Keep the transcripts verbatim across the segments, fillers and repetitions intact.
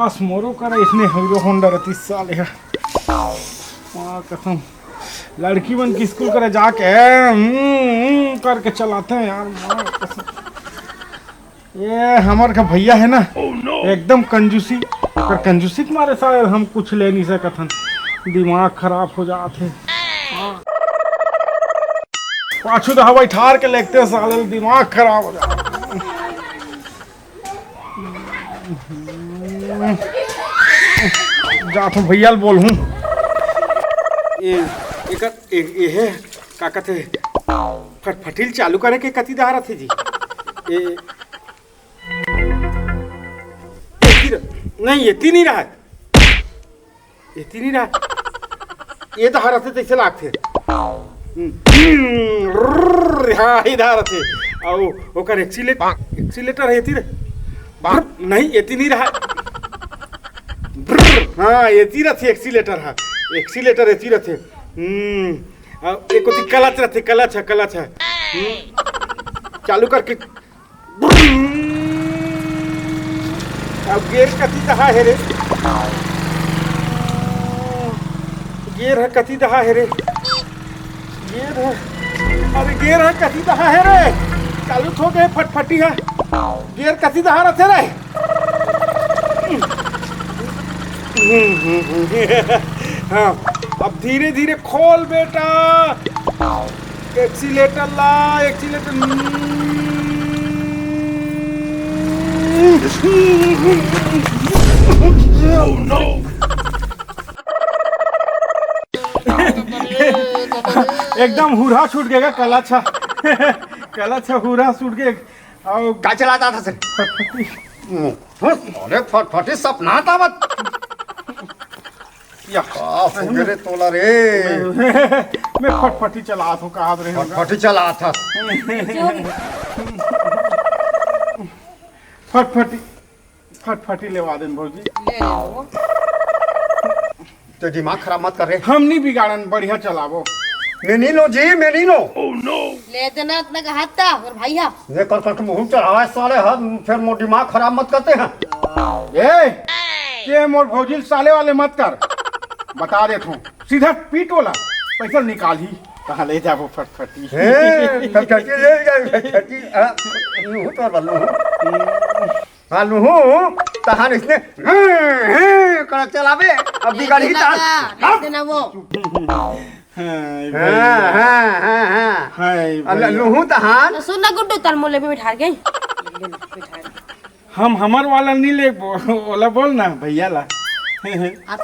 बस मोरो करा इसने हीरो होंडा रहती साले हा। माँ कसम, लड़की मन के स्कूल करे जाके हम्म, हम्म करके चलाते हैं यार। माँ कसम। ये हमर का भैया है ना, एकदम कंजूसी, पर कंजूसी के मारे साले हम कुछ ले नहीं सकत हन। दिमाग खराब हो जात है। पाछू तो हवाई ठार के लेगते हैं साले, दिमाग खराब हो जात है। जात हूँ भैया ल बोलहूँ। ए, एकर, ए, ए हे, का कथे? फटफटी ल चालू करे के कति डहार रथे जी? ए, एती र-, नहीं, एती नहीं रहा। एती नहीं रहा। ये तो हर रथे तैसे लागथे। हम्म, हम्म, हाँ, ये डहार रथे। अउ ओकर एक्सीलेट-, एक्सीलेटर है एती रे। नहीं, एती नहीं रहा। हाँ, एती रथे एक्सीलेटर हा। एक्सीलेटर एती रथे। हम्म, अउ एक ओती क्लच रथे, क्लच है, क्लच है। हम्म, चालू करके अब गेर कति डहा हे रे? गेर ह कति डहा हे रे? गेर ह, अरे गेर ह कति डहा हे रे? चालू हो गए फटफटी ह। गेर कति डहा रथे रे? हाँ, अब धीरे धीरे खोल बेटा। एक्सीलेटर ला, एक्सीलेटर। Oh, no! एकदम हुरहा छूट गया, क्लच ह। क्लच ह, हुरहा छूट गया। अउ का चलाता था सर? अरे फटफटी सपना था मत। या। का हो गे रे तोला रे? मैं फटफटी चलात हूँ, कहा रहे हो? फटफटी चलात हस। फटफटी, फटफटी लेवा देन भौजी। ले ले वो। तो दिमाग खराब मत कर रे। हम नहीं बिगाड़न, बढ़िया चलाबो। मैं नहीं लो जी, मैं नहीं लो। ले देना इतना का हाथ था और भाई हा। ये कर कर मुंह चढ़ावा साले, हद फिर मोर दिमाग खराब मत करते हैं। ए, के मोर भौजी साले वाले मत कर, बता देत हूँ, सीधा पीट वाला पैसा निकाल ही। कहाँ ले जाबो फटफटी? ए, फटफटी ले जाए, फटफटी, हाँ, यूं तो बल्लू। हाँ, लुहूं, तहान इसने, हम्म, हम्म, कर चलाबे, अब बिगड़ही देना तान। का, दे देना वो। हाँ, हाँ, हाँ, हाँ। हाय अब भैया। लुहूं तहान। तो सुन ना गुड्डू, तन मोले भी बिठा के। हम हमर वाला नहीं लेबो, ओला बोल ना भैया ला। हाँ,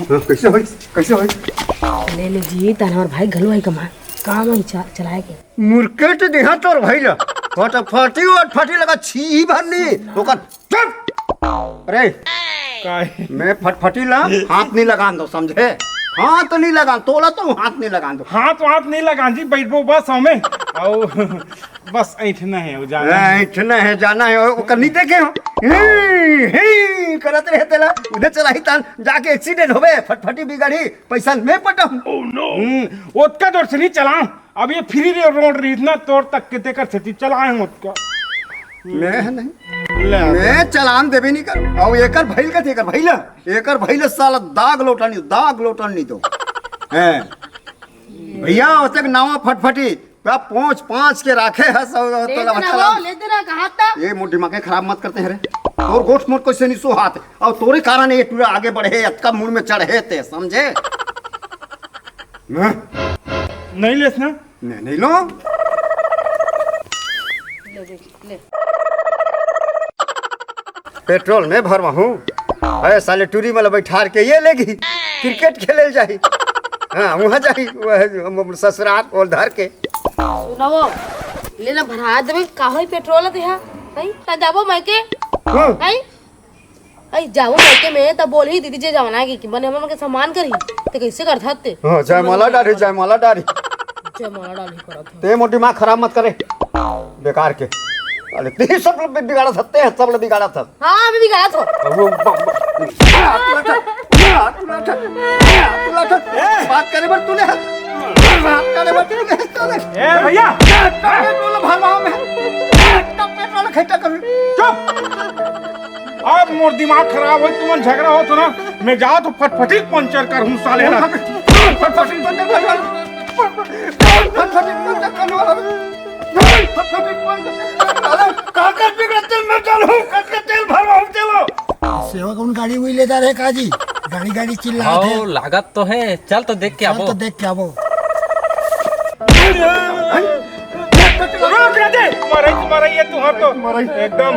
कैसे होई? कैसे होई? ले ले जी, तन हमर भाई घलो आई कमा। काम आई चा-, चलाए के। मुरकेट दिहा तोर भाई ला। फटफटी वटफटी लगा छी ही भर ली। ओकर चुप। अरे, काहे? मैं फटफटी ला हाथ नहीं लगान दो, समझे? हाथ नहीं लगान, तोला तो हाथ नहीं लगान दो। हाथ वाथ नहीं लगान जी, बैठबो बस हमें। अउ बस ऐंठना है, वो जाना है। ऐंठना है, जाना है, ओकर नहीं देखे हो? ही, ही, करत रहे तेला, उधर चलाही तान, जाके एक्सीडेंट होबे, फटफटी बिगड़ही, पैसा मैं पटाऊं। हम्म, ओतका जोर से नहीं चलाऊं। अब ये फ्री रे रोड रही ना, तोर तक के तेकर सेती चलाए होत का। मैं नहीं। ले आ। मैं चलान देबे नहीं कर। अउ एकर भइल का, एकर भइल, एकर भइल साला दाग लोटा नहीं, दाग लोटा नहीं दो। हैं। भैया, ओतेक नवा फटफटी, का पोंछ पांछ के राखे हस, अउ ले तोला देना बता वो, ला। ले देना, कहा था? ये मोर दिमाग के खराब मत करते हैं रे। तोर गोठ मोर कैसे नहीं सोहात, अउ तोरे कारण ये टूरा आगे बढ़े, अतका मुड़ में चढ़े ते, समझे? मैं नहीं लेस ना? मैं नहीं लो। ले दे, ले। पेट्रोल मैं भरवाहूँ। अरे साले टूरी मला बैठार के ये लेगी, क्रिकेट खेले जाही। हाँ, वहाँ जाही, वह ससुराल ओल धर के। सुनवो, ले ना भरा देबे, का होई पेट्रोल दे हा? भाई, ना जाबो मैं के? हाँ। भाई, अई जाओ मौके में त बोलही दीदी जे जवाना के कि बने हमन के सम्मान करही, ते कइसे करथस ते? हाँ, जयमाला डारी, जयमाला डारी। जयमाला डारी करत हन। ते मोर दिमाग खराब मत करे। बेकार के। अरे ते ही सब लोग बिगाड़त हस, ते सब लोग बिगाड़त हस। हाँ, मैं बिगाड़त हूँ। अब वो ब-, ब-, बात करे बर तूने, बात करे बर तूने, तूने। ए भैया! तब पेट्रोल भरवाओ मैं। तब पेट्रोल खर्चा करूँ। चुप! अब मोर दिमाग खराब होय, तुमन झगड़ा होत हो ना, मैं जात हूँ फटफटी पंचर करहूँ साले ला। फटफटी पंचर कर, फटफटी पंचर करने वाला। फटफटी पंचर। अरे, काकर बिगड़त तेल में चलहूँ, कतका तेल भरवाहूँ तेलो। सेवा कौन गाड़ी हुई ले जा रहे काजी? गाड़ी गाड़ी चिल्लात हे। लागत तो है, चल तो देख के चल आबो। तो देख के आबो। रोक रे दे, मरई, मरई ये तुहार तो। मरई। एकदम।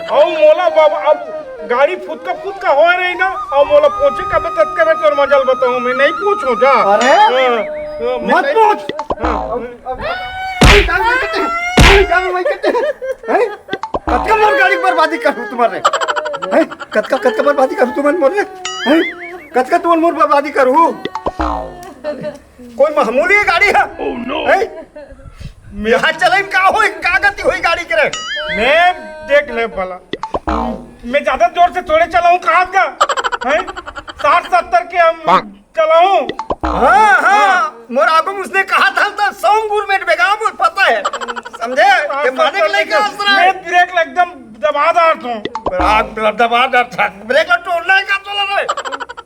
अउ मोला बाबा, अब गाड़ी फुटका फुटका होय रही ना, अउ मोला पूछे कबे ततका बेर तोर मजल बताऊं, मैं नहीं पूछूं जा। अरे, हाँ, हाँ, मैं मत नहीं पूछ। हाँ। अब, अब, अब, क्या बोल सकते हैं? क्या बोल सकते हैं? हैं? कतका मोर गाड़ी बर्बादी करूं तुम्हारे? हैं? कतका, कतका बर्बादी करूं तुम्हारे मोर रे? हैं? कतका तुमन मोर बर्बादी करूं? कोई मामूली गाड़ी है? हैं? मैं यहाँ चले का होई, का गति होई गाड़ी के रे? मैं देख ले भला, मैं ज्यादा जोर से थोड़े चलाऊं कहा का, हैं? साठ सत्तर के हम चलाऊं। हाँ, हाँ, मोर आगू में उसने कहा था तो सौ गुरमेट बेगा, मोर पता है, समझे? ये माने के लेके आसरा है। मैं ब्रेक ला एकदम दबा डालता हूँ। ब्रेक दबा डालता, ब्रेक ला तोड़ना है का तोला रे?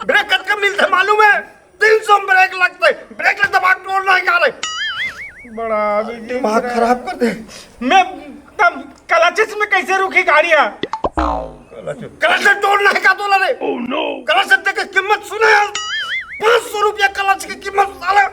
ब्रेक कतका मिलते मालूम है? तीन सौ में ब्रेक लगते, ब्रेक ला दबा के तोड़ना है का रे? बड़ा अभी दिमाग खराब कर दे। मैं तब क्लचेस में कैसे रुकी गाड़ी है? क्लच, क्लच तोड़ना है का तोला रे? क्लच देख के कीमत सुने यार, पाँच सौ रुपया क्लच की कीमत साले।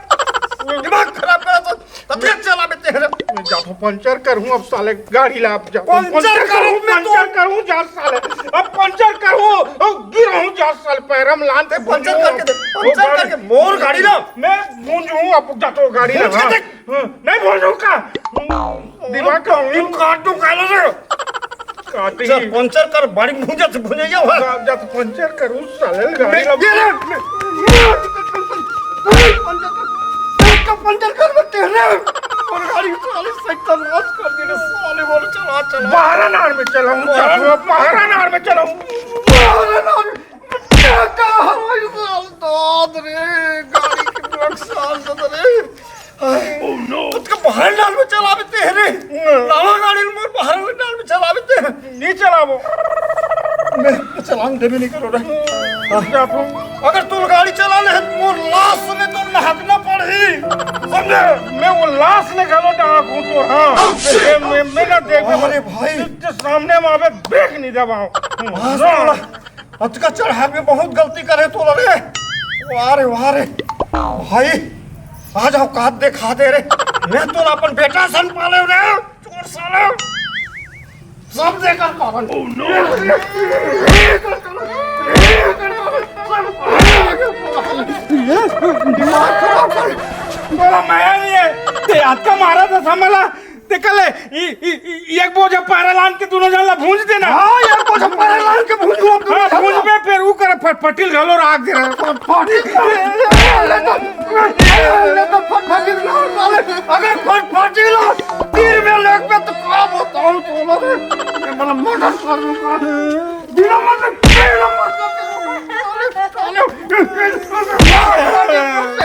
दिमाग खराब करा तो तब तक चला बेटे रे। मैं जाता हूँ पंचर करूँ अब साले गाड़ी ला, अब जाता हूँ पंचर पंचर करूँ करूँ, मैं तो। पंचर करूँ जा साले, अब पंचर करूँ, अब गिराऊँ जा साले, पैरम लान दे पंचर करके दे, वो पंचर गाड़ी करके मोर गाड़ी ला। मैं भूंज हूँ अब जाता हूँ गाड़ी ला। भूंज के हाँ। देख। हाँ, नहीं भूंज हूँ का? दिमाग का उंगली काट दूँ काला से। काटी। चल, पंचर कर, बड़ी भूंजा से भूंजा जा, जा, जा, तो पंचर करूँ, साले, गाड़ी मैं ला। ये ले, मैं, मैं, पंचर कर, पंचर कर, मैं तेरे, और गाड़ी साले सत्यानाश कर दे रे, साले, बोल, चला, चला। बारह नार में चलाऊँ, बारह। चलाऊँ, बारह नार में चलाऊँ। बारह नार में, क्या, क्या हवाई साल, दाद रे, गाड़ी के नुकसान, दाद रे। हाय। Oh no। खुद का बाहर डाल में चला भी तेरे। हम्म। लावा गाड़ी में बाहर डाल में चला भी तेरे। नहीं चलाबो। मैं चलान देबे नहीं करो रे। हम्म, हाँ। जा तू। अगर तू गाड़ी चलाना है तो मोर लाश में तो नहकना पड़ही। समझे? मैं वो लाश में घलो डांक हूँ तो, हाँ। Oh, shit। मैं, मैं, मैं ना देख, अरे भाई। जो सामने में आवे, ब्रेक नहीं दबाओ। हम्म, हाँ, ना। साला। अतका चढ़ाई में बहुत गलती करे तो रे। वाह रे, वाह रे। भाई, आज औकात देखा दे रे। मैं तो अपन बेटा सन पाले रे। चोर साले। सब देकर कारण। Oh no। दिमाग खराब कर। बोला मैं नहीं है। ते आज का मारा था समला। ते कल ए, ई, ई, ई, एक बोझा पारा लान के दुनों झन ला भूंज देना। हाँ, एक बोझा पारा लान के भूंज दो, हाँ, भूंज दो। भूंज में फिर ऊ कर फटफटिल घलो राख दे रहे। फटफटिल, ले तो, ले तो फटफटिल ला, साले। अगर फटफटिल ला, तीर में लग पे तो का बताऊं तो रे। ये मतलब मर्डर कर दूंगा। बिना मतलब, बिना मतलब, साले, साले।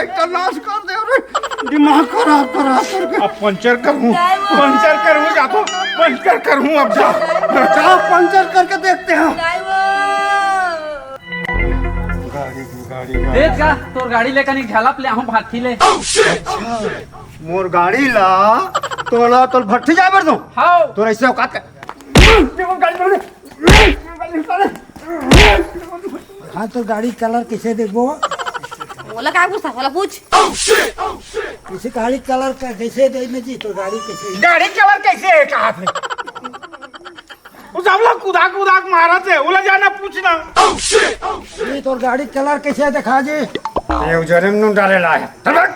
एक तो नाश कर दे रे। दिमाग खराब करा करके। अब पंचर करूं, ड्राइवर। पंचर करूं, जा तो पंचर करूं अब जा। जा पंचर करके देखते हैं। ड्राइवर। गाड़ी, गाड़ी, गाड़ी। देख जा, तोर गाड़ी लेकर एक झलप ले आहूं भाठी ले। अच्छा, मोर गाड़ी ला तोला तोल भट्ठी जाए बर दो। हाओ। तोर ऐसे औकात का। गाड़ी, गाड़ी, गाड़ी। हाँ, तो गाड़ी कलर कैसे देखबो? ओला का पूछता? ओला पूछ। कैसे गाड़ी कलर का, कैसे दे में जी, तो गाड़ी कैसे? गाड़ी कलर कैसे है, कहा थे? उस हमला कुदाक उदाक मारा थे, ओला जाना पूछना। ये तो गाड़ी कलर कैसे दिखा जी? ये उजरे में डाले ला है। चल भाग।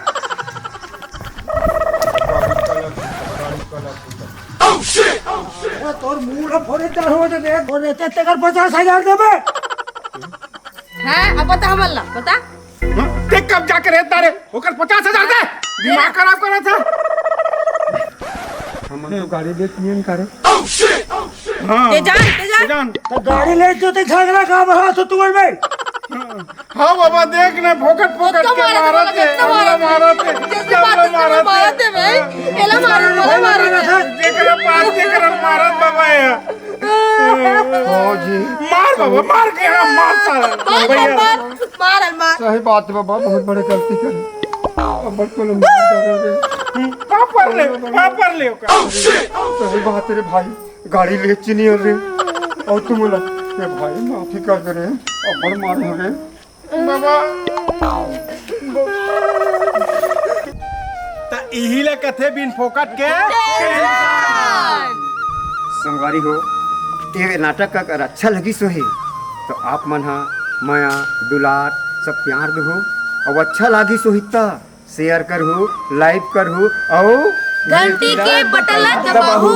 अरे तोर मुंह फोड़े, डर हो तो देख, और रहते तेकर पचास हजार देबे। हाँ, अब बता हमन ला, बता। हम्म, देख कब जाके रहता रे, ओकर पचास हजार दे, दिमाग खराब करा था। हमन तो गाड़ी लेके नहीं करे। हाँ, ते जान, ते जान। ते जान। तो गाड़ी ले जो ते झगड़ा का बढ़ा तो तू में। हाँ बाबा, देख ना, फोकट फोकट के मारत है, हमला मारत है, जल्दी हमला मारत है। मारत है भाई, एला मारो, ओला मारो। जेकरा पास, जेकरा मारत बाबा है। हाँ जी। मार बाबा, मार के, हाँ, मार साला। मार, भैया। मार, मार, मार, मार। सही बात है बाबा, बहुत बड़ी गलती करी। अब बड़ को लंबा करे। पापड़ ले, पापड़ ले ओकर। सही बात है रे भाई, गाड़ी ले चीनी और रे। और तुम बोला, ए भाई, माफी कर दे रे, अब बड़ मारे हो रे। बाबा। त इही ले कथे बिन फोकट के। संगवारी हो, ये नाटक अगर अच्छा लगिस होही, तो आप मन हा मया, दुलार, सब प्यार दहो। अब अच्छा लगिस होही, त share करहु, like करहु, अउ घंटी के बटन ला दबाहू।